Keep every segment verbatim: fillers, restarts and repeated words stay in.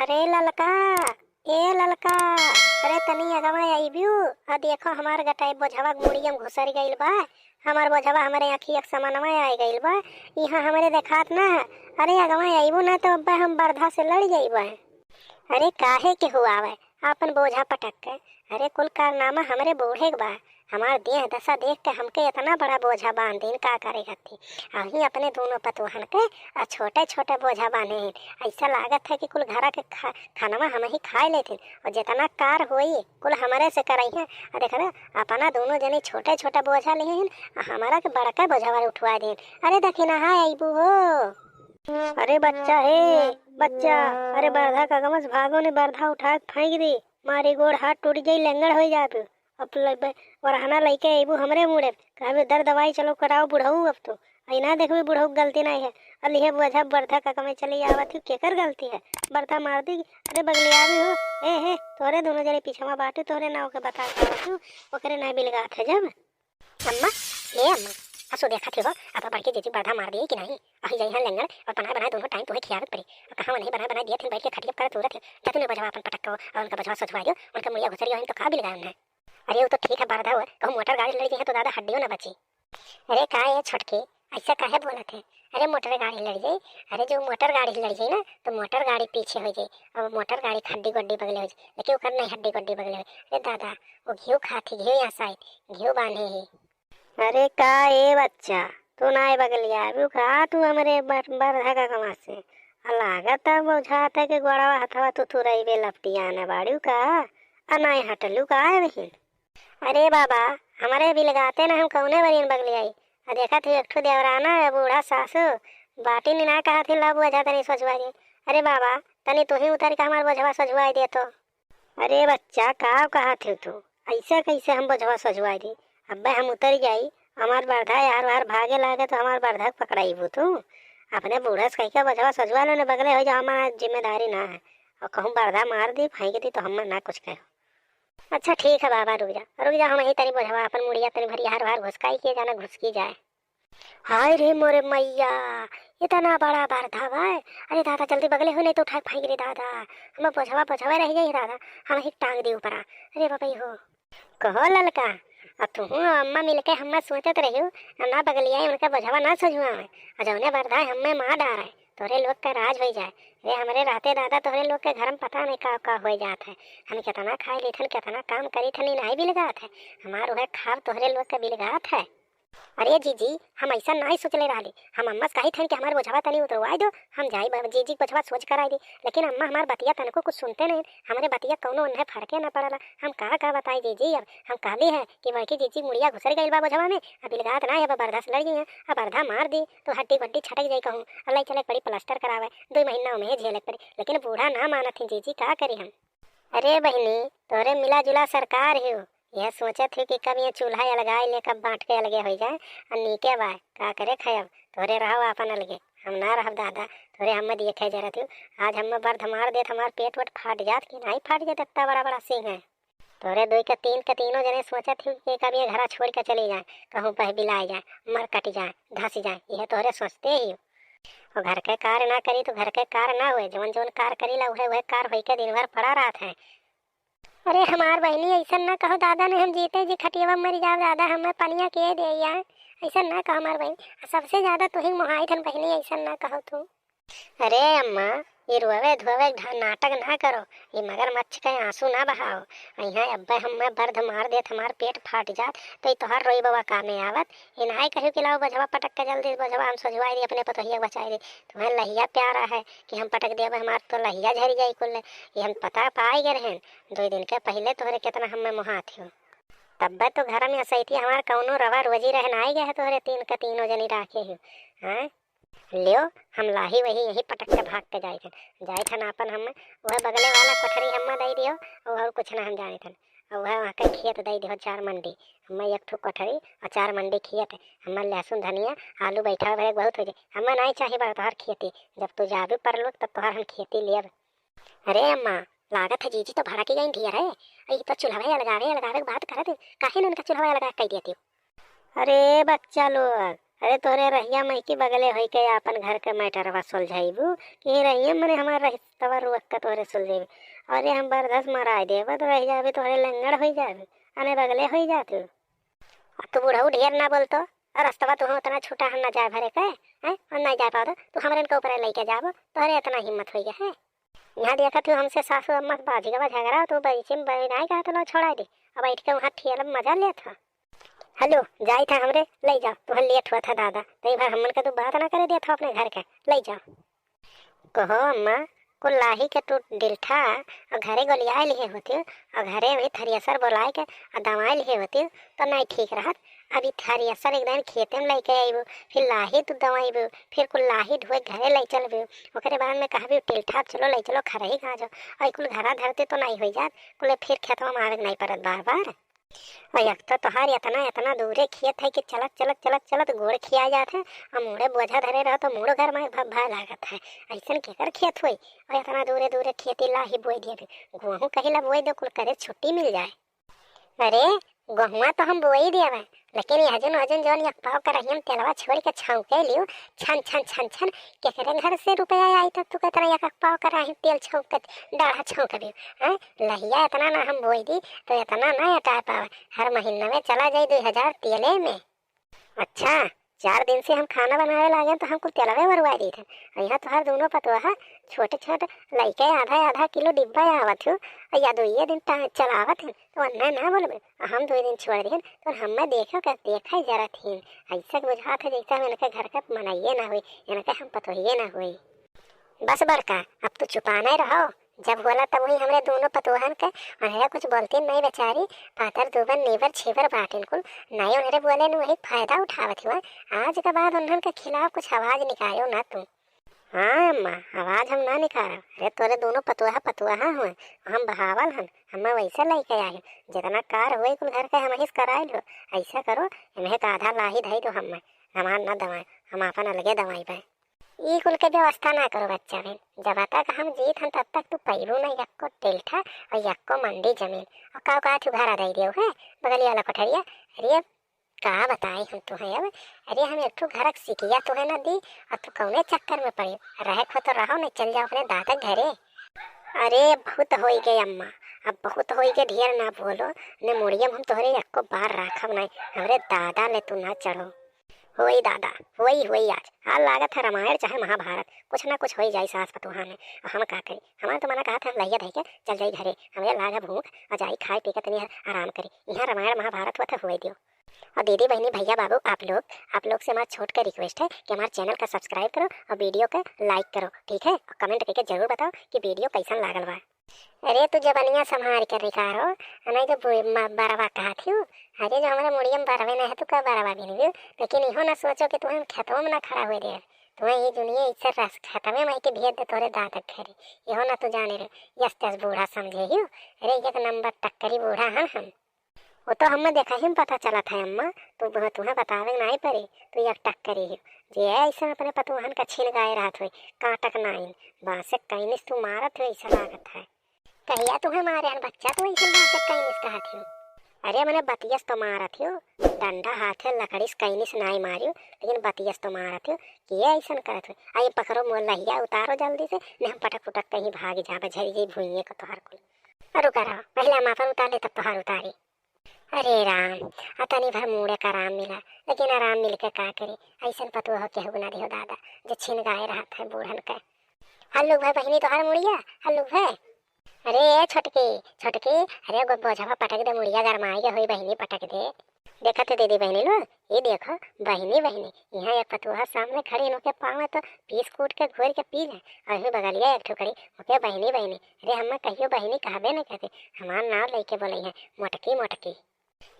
अरे ललका, ए ललका, अरे तनी अगवा अइब्यू। आ देखो हमार गटाई बोझवा मुड़िया में घुसर गइल बा। हमार बोझवा हमरे आँखी एक समनवा आइ गइल बा। इहाँ हमरे देखात ना है। अरे अगवा अइबू ना तो अब्बे हम बरधा से लड़ जइबे। अरे काहे केहू आवे आपन बोझा पटक के? अरे कुल कारनामा हमरे बूढ़े के बा। हमार देह दशा देख के हमके इतना बड़ा बोझा बांध दीन, का करे खातिर? अहीं अपने दोनों पतोहन के आ छोटे छोटे बोझा बांधे हैं। ऐसा लागत है कि कुल घरा के खा-, खानवा हम ही खाए लेथिन और जितना कार होई कुल हमरे से करई हैं। आ देख ना, अपना दोनों जने छोटे छोटे बोझा लिए हैं, आ हमारा के बड़का बोझवा उठवा दीन। अरे दखिनहा अइबू हो। अरे बच्चा, हे बच्चा, अरे बरधा का गमस भागो ने, बरधा उठा के फेंक दे, मारी गोड़ हाथ टूट जाई, लेंगड़ हो जाबू। अब ल-, ब-, ओरहना लइके अइबू हमरे मुड़े, कहबे दर दवाई चलो कराओ बुढ़ऊ। अब तो अइना देखबे बुढ़ऊ के गलती नाहीं है। अल इहे बोझा बरधा का कमे चली आवत ही, केकर गलती है? बरधा मार दी। अरे बगलिया भी हो, ए हे, तोरे दोनों जने पीछे में बाटे, तोरे नाव के बता के आवत हूँ, ओकरे नाव बिलगात है जब। अम्मा, ए अम्मा, असो देखत ही हो, अब बड़की जीजी बरधा मार दिए कि नाहीं? अही जाई हैं लेंगड़ और बनाए बनाए दोनों टाइम तुहे खियावे के पड़ी। अब कहाँ नहीं बनाए बनाए दिए थे, बैठ के खटिया पर तुरत है। जा तू ने बोझवा अपन पटक के और उनका बोझवा सजवा दियो, उनका मुड़िया घुसर गयो है तो का बिलगाए उन्हें? अरे वो तो ठीक है बरधा हो, कहूँ मोटर गाड़ी लड़ गई है तो दादा हड्डियों ना बची। अरे का ये छोटकी, ऐसा काहे बोलत है? अरे मोटर गाड़ी लड़ जाई, अरे जो मोटर गाड़ी लड़ जाई ना तो मोटर गाड़ी पीछे हो जाई और मोटर गाड़ी के हड्डी गोड्डी बगले हो जाई, लेकिन ओकर नहीं हड्डी गोड्डी बगले हो जाई। अरे दादा, वो घिउ खात ही, घिउ यहाँ साई, घिउ बांधे ही। अरे का ए बच्चा, तू नाय बगलियाबू का? तू हमरे बर-, बरधा का कमा से। आ लागत है बुझात है कि गोड़वा हथवा तू तुरइबे लपटियाना बाड़ू का? आ नाय हटलू का ए बहिन? अरे बाबा, हमरे बिलगाते ना हम कौने बरियन बगलियाई। आ देखत ही एक ठो देवराना है, बूढ़ा सासू, बाटी नी ना कहत ही, ला बुझा तनी सोचवा दे। अरे बाबा, तनी तू ही उतर के हमार बोझवा सजवाई दे तो। अरे बच्चा, का कहत हो तू? ऐसे कैसे हम बोझवा सजवाई दी? अब्बे हम उतर जाई, हमार बरधा यार वार भागे लागे तो हमार बरधा के पकड़ाईबू तू? अपने बूढ़ा से कह के बोझवा सजवा लो ने, बगले हो जाओ, हमार जिम्मेदारी ना है। और कहूँ बरधा मार दी, फेंक दी तो हम ना कुछ कहो। अच्छा ठीक है बाबा, रुक जा, रुक जा, हम ही तनी बोझवा अपन मुड़िया तनी भरी हार वार घुसकाई के जाना घुसकी जाए। हाय रे मोरे मैया, इतना बड़ा बरधा बा। अरे दादा, जल्दी बगले हो, नहीं तो उठा के फेंक रे दादा। हम बोझवा बोझवा रह जाई दादा, हम ही टांग दी ऊपरा। अरे बाबा हो। कहो ललका, अब तुहू अम्मा मिलके हम्मा सोचत रहियो, ना बगलियाई उनका बोझवा ना सजुआवे। आ जौने बरधा हम्मे मार डारे, तोरे लोग का राज होई जाए। रे हमरे रहते दादा तोहरे लोग के घर में पता नहीं का का हो जात है। हम कितना खाए लेथन, कितना काम करीथन, ई नाई बिलगात है। हमार उहे खाब तोहरे लोग के बिलगात है। अरे जीजी, हम ऐसा नाई सोचले रहली। हम अम्मा से कही थन कि हमार बोझवा तनी उतरवाई दो, हम जाई ब-, जीजी के बोझवा सोझ कराई दी। लेकिन अम्मा हमार बतिया तनको कुछ सुनते नहीं, हमरे बतिया कौनो उन्हें फर्के न पड़ला। हम का का बताई जीजी, अब हम कहली है कि बड़की जीजी मुड़िया घुसर गइल बा बोझवा में, अब बिलगात ना है, अब बरधा से लड़ गई है, अब बरधा मार दी तो हड्डी गुड्डी छटक जाई कहूँ, अल्लाह चले पड़ी प्लास्टर करावे, दो महीना उन्हें झेले पड़ी। लेकिन बूढ़ा ना मानत ही जीजी, का करी हम? अरे बहिनी, तोहरे मिला जुला सरकार हो, यह सोचत हो कि कब ये चूल्हा अलगाए ले, कब बांट के अलगे हो जाए। आ नीके बा, का करे खायब, तोहरे रहो आपन अलगे, हम ना रहब दादा, तोहरे हमें दिए खाए जरत हो। आज हमें बर्द मार देत, हमार पेट वेट फाट जात कि नहीं फाट जात, इतना बड़ा बड़ा सिंह है। तोहरे दुई के तीन के तीनों जने सोचत हो कि कब ये घरा छोड़ के चली जाए, कहूँ बह बिलाए जाए, मर कट जाए, धस जाए, यह तोहरे सोचते ही हो। और घर के कार्य ना करी तो घर के कार्य ना हुए, जवन जवन कार्य करीला उहे उहे कार्य होई के दिन भर पड़ा रहत है। अरे हमार बहिनी, ऐसन ना कहो दादा, ने हम जीते जी खटियावा मर जाओ दादा, हमें पनिया के दे यार। ऐसन ना कहो हमार बहिनी, सबसे ज्यादा तू ही मोहाई थन बहिनी, ऐसन ना कहो तू। अरे अम्मा, ये रोवे धोवे ढा-, नाटक ना करो, ये मगरमच्छ के आंसू ना बहाओ। यहाँ अब्बे हमें बर्द मार देत, हमार पेट फाट जात, तो ये तोहार रोई बवा कामे आवत। ये नाई कहियो कि लाओ बोझवा पटक के जल्दी बोझवा हम सजवाई दी, अपने पतोहिया के बचाई दी। तुम्हें लहिया प्यारा है कि हम पटक देबे, हमार तो लहिया झरी जाई कुल। ये हम पता पाई गए रहन, दो दिन के पहले तोहरे कितना हमें मोहात हो। तब्बे तो घर में असैती हमार कौनो रवा रोजी रह नाई गए है, तोहरे तीन के तीनों जनी राखे हो। हाँ? लियो, हम लाही वही यही पटक के भाग के जाए थे। जाए थे ना अपन हम, वह बगले वाला कोठरी हमें दे दियो, और, और कुछ ना हम जाने थे। और वह वहाँ के खेत दे दियो चार मंडी, हमें एक ठो कोठरी और चार मंडी खेत है। हमें लहसुन, धनिया, आलू बैठा भरे बहुत हो जाए। हमें नहीं चाहिए बा तोहार खेती, जब तू जाबे परलोक तब तोहार हम खेती लेब। अरे अम्मा, लागत है जीजी तो भड़की गई ढेर है। ई तो चूल्हा अलगावे अलगावे के बात करत है, काहे न उनका चूल्हा अलगा कह दिया तू? अरे बच्चा लोग, अरे तोहरे रहिया मइकी बगले होई के आपन घर के मैटरवा सुलझाइबू कि रहिया मने हमार रहितवा रुअक्का तोहरे सुलझाइबू। अरे हम बरदस मराइ देबा तो रहि जाबे तोहरे लंगड़ होई जाबे। अने बगले होई जातू। अब तू बुढ़ऊ ढेर ना बोलतो। और रस्तवा तू उतना छोटा हम ना जाए भरे के, हैं? और ना जाए पाओ तो तू हमरे इनके ऊपर लइके जाबो, तोहरे इतना हिम्मत होई है। यहाँ देखत हो हमसे सासू अम्मा से बाजी का झगड़ा, तू बीच में बै-, नाई कहा तो लो छोड़ा दे। अब बैठ के वहाँ ठेला में मजा लेत हो। हेलो, जाई था हमरे, ले जाओ, तुहर लेट हुआ था दादा, तो एक बार हमन का तू बात ना करे देत हो अपने घर के, ले जाओ। कहो अम्मा, कुल लाही के टूट डिल्ठा, और घरे गोलियाए लिए होती, और घरे वही थरियासर बोलाए के, और दवाई लिए होती, तो नहीं ठीक रहत। अभी थरियासर एक दिन खेते में लेके आईबू, फिर लाही तू दवाईबू, फिर कुल लाही ढोए घरे ले चलबू, ओकरे बाद में कहबू टिल्ठा चलो ले चलो खरही गाँजो, और कुल घरा धरती तो नहीं होई जात, कुल फिर खेतवा में आवे के नहीं पड़त बार बार। और एक तो तोहार इतना, इतना दूरे खेत है कि चलत, चलत, चलत, चलत गोड़ खिया जात है। और मूड़े बोझा धरे रहो तो मूड़ो घर में भा, भा लागत है। ऐसन केकर खेत होई? और इतना दूरे, दूरे खेती लाही बोई दिया भी। गोहूँ कहिला बोई दो, कुल करे छुट्टी मिल जाए। अरे, गोहुआ तो हम बोई दिया बा, लेकिन यह जन, वजन जौन एक पाव करहिया में तेलवा छोड़ के छौंके लियो, छन, छन, छन, छन, केकरे घर से रुपया आई तब तू कहत रहा एक पाव करहिया में तेल छौंक के, डाढ़ा छौंक दियो, हैं? लहिया इतना ना हम बोई दी, तो इतना ना अटाए पावे। हर महीना में चला जाई दो हजार तेले में। अच्छा, चार दिन से हम खाना बनावे लागे तो हम कुल तेलवे बरुआ दी थे। और यहाँ तोहार दोनों पतोहा छोटे छोटे लइके आधा आधा किलो डिब्बा आवत हो, और या दो ये दिन टा-, चलावत हैं, तो अन्ना ना बोलबे। हम दो दिन छोड़ दिहन, तो हमें देखो का देखा ही जरा थी। ऐसा बुझात है जैसे हम इनके घर का मनइये ना हुई, इनके हम पतोहिये ना हुई। बस बड़का, अब तू चुपाने रहो। जब होला तब वही हमरे दोनों पतोहन के, उन्हरे कुछ बोलती नहीं बेचारी, पातर दुबन नीबर छीबर बाटिन कुल, नहीं उन्हरे बोले न वही फायदा उठावत हुआ। आज के बाद उन्हन के खिलाफ कुछ आवाज निकालो ना तू। हाँ अम्मा, आवाज हम ना निकारब। अरे तोरे दोनों पतोहा पतोहा हुए, हम बहावल हन, हमें वैसे लइके आए, जितना कार हुए कुल घर के हम हिस कराए लो। ऐसा करो, इन्हें का आधा लाही धई दो हमें, हमार ना दवाए, हम आपन अलगे दवाई बे। ई कुल के व्यवस्था ना करो बच्चा बहन, जब तक हम जीत हन तब तक तू पैबू नहीं यक्को टेल्ठा और यक्को मंडी जमीन। और का कहा तू भाड़ा दे दियो है बगलिया वाला कोठरिया। अरे अब का बताई हम तुम्हें अब। अरे हम एक ठो घर के सिकिया तुम्हें ना दी और तू कौने चक्कर में पड़ी। रहे खो तो रहो, नहीं चल जाओ अपने दादा के घरे। अरे बहुत होई गए अम्मा, अब बहुत होई गए, ढेर ना बोलो। ने मुड़ियम हम तोहरे यक्को बार राखब नहीं, हमरे दादा ले तू ना चढ़ो। होई दादा, होई, होई आज। आज लागत है रामायण चाहे महाभारत, कुछ ना कुछ होई जाई सास पतोहा में। और हम का करी? हमार तो मना कहा था हम लहिया धई के चल जाई घरे। हमरे लाग है भूख और जाई खाए पी के तनी आराम करी। यहाँ रामायण महाभारत हुआ था होई दियो। और दीदी बहनी भैया बाबू आप लोग, आप लोग से हमार छोट का रिक्वेस्ट है कि हमार चैनल का सब्सक्राइब करो और वीडियो का लाइक करो, ठीक है? और कमेंट करके जरूर बताओ कि वीडियो कैसन लागल बा। अरे तू जबनिया संभार के निकारो, नहीं तो बु-, म-, बरवा कहा थी। अरे जो हमारे मुड़िया में बरवे नहीं है, तू का बरवा भी नहीं, लेकिन इहो ना सोचो कि तुम्हें हम खेतों में ना खड़ा हुए दे। तुम्हें ये दुनिया इससे रस खतमे माई के भेज दे तोरे दादा के घरे। इहो ना तू जाने रे, यस तस बूढ़ा समझे ही। अरे एक नंबर टक्करी बूढ़ा हन हम। वो तो हमें देखा ही में पता चला था अम्मा, तू ब-, तुम्हें बतावे नहीं पड़ी, तू एक टक्करी ही। जे है ऐसे अपने पतोहन का छीन गाए रहत हुई, काटक नाइन, बांसे कैनिस तू मारत हुई, ऐसा लागत है। कहिया तुम्हें मारे हन बच्चा, तू ऐसे बांसे कैनिस कहत हो? अरे मने बतियस तो मारत हो, डंडा हाथे लकड़ी से कैनिस नाई मारियो, लेकिन बतियस तो मारत हो, कि ये ऐसन करत हो। आ ये पकड़ो मोर लहिया, उतारो जल्दी से, नहीं हम पटक उटक कहीं भाग जाबे, झरी जाई भुइये को तोहार कुल। अरे रुका रहो, पहले हम आपन उतार ले तब तोहार उतारी। अरे राम, आ तनी भर मूड़े का आराम मिला, लेकिन आराम मिल के का करे, ऐसन पतोह केहू ना दिहो दादा, जे छिन गाए रहत है बूढ़न के। हल्लू भाई बहिनी तोहार मुड़िया, हल्लू भाई। अरे ए छोटकी, छोटकी, अरे एगो बोझवा पटक दे, मुड़िया गरमाई के होई बहिनी, पटक दे। देखत है दीदी बहिनी लोग, ये देखो बहिनी, बहिनी, यहाँ एक पतोह सामने खड़ी, इनके पाँव में तो पीस कूट के घोर के पी ले, और ये बगलिया एक ठो खड़ी, ओके बहिनी, बहिनी। अरे हमें कहियो बहिनी कहबे नहीं करते, हमार नाम लेके बोले हैं मोटकी, मोटकी।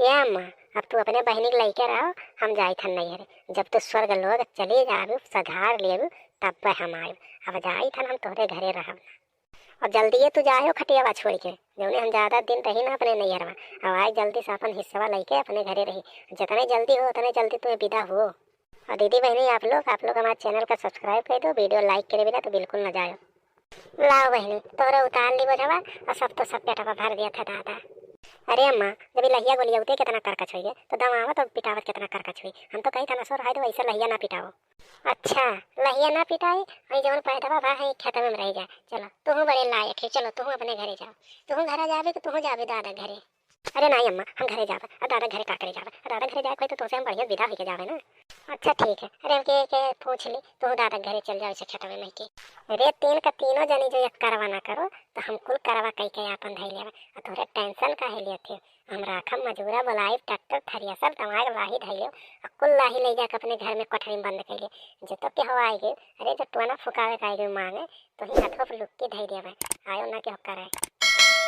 ए अम्मा, अब तू अपने बहिनी के लइके रहो, हम जाइत हन नैहरे। जब तू स्वर्ग लोक चली जाबू, सधार लेबू, तब हम आइब। अब जाइत हन हम तोहरे घरे रहब ना। अब जल्दी ये तू जायो खटियावा छोड़ के, जौने हम ज्यादा दिन रही ना अपने नैहर में। अब आए जल्दी से अपन हिस्सा लइके अपने घरे रही। जितने जल्दी हो उतने जल्दी तुम्हें विदा हो। और दीदी बहनी आप लोग, आप लोग हमारे चैनल का सब्सक्राइब कर दो, वीडियो लाइक करे बिना तो बिल्कुल ना जायो। लाओ बहनी, तोहरा उतार ली बोझवा और सब तो सब पेटवा भर दिया था दादा। अरे अम्मा, जब ई लहिया गोलियउते केतना करकच होइए, तो दमावत और पिटावत केतना करकच होई। हम तो कही था ना सो रहे दो, ऐसे लहिया ना पिटाओ। अच्छा, लहिया ना पिटाई, वही जवन पैदवा भा है खेतवे में रह जाए। चलो, तुहू बड़े लायक है, चलो तुहू अपने घरे जाओ। तुहू घरे जाबे कि तुहू जाबे दादा घरे? अरे नाई अम्मा, हम घरे जाबे। अब दादा घरे का करे जाबे? अब दादा घरे जाए कोई तो तुमसे हम बढ़िया विदा होके जाबे ना। अच्छा ठीक है, अरे हमके के पूछ ली, तुहू दादा घरे चल जाओ इसे खेतवे में की। अरे तीन का तीनों जनी जो एक करवा ना करो, तो हम कुल करवा कई के आपन धई लेबे। आ तोरे टेंशन काहे लेत है? हम राखब मजूरा, बोलाइब ट्रैक्टर, थ्रेसर, दमाग लाही धइले, आ कुल लाही ले जाके अपने घर में कोठरी में बंद कइले। जो तो के हवा आई गई, अरे जो टोना फुकावे का आई गई मांगे, तो ही हथवा पर लुक्की धई देवे, आयो ना के होकर है।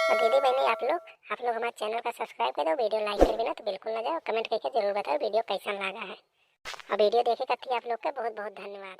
तो दीदी बहनी आप लोग, आप लोग हमारे चैनल का सब्सक्राइब कर दो, वीडियो लाइक कर बिना तो बिल्कुल ना जाओ, कमेंट करके जरूर बताओ वीडियो कैसन लगा है। और वीडियो देखे खातिर आप लोग के बहुत बहुत धन्यवाद।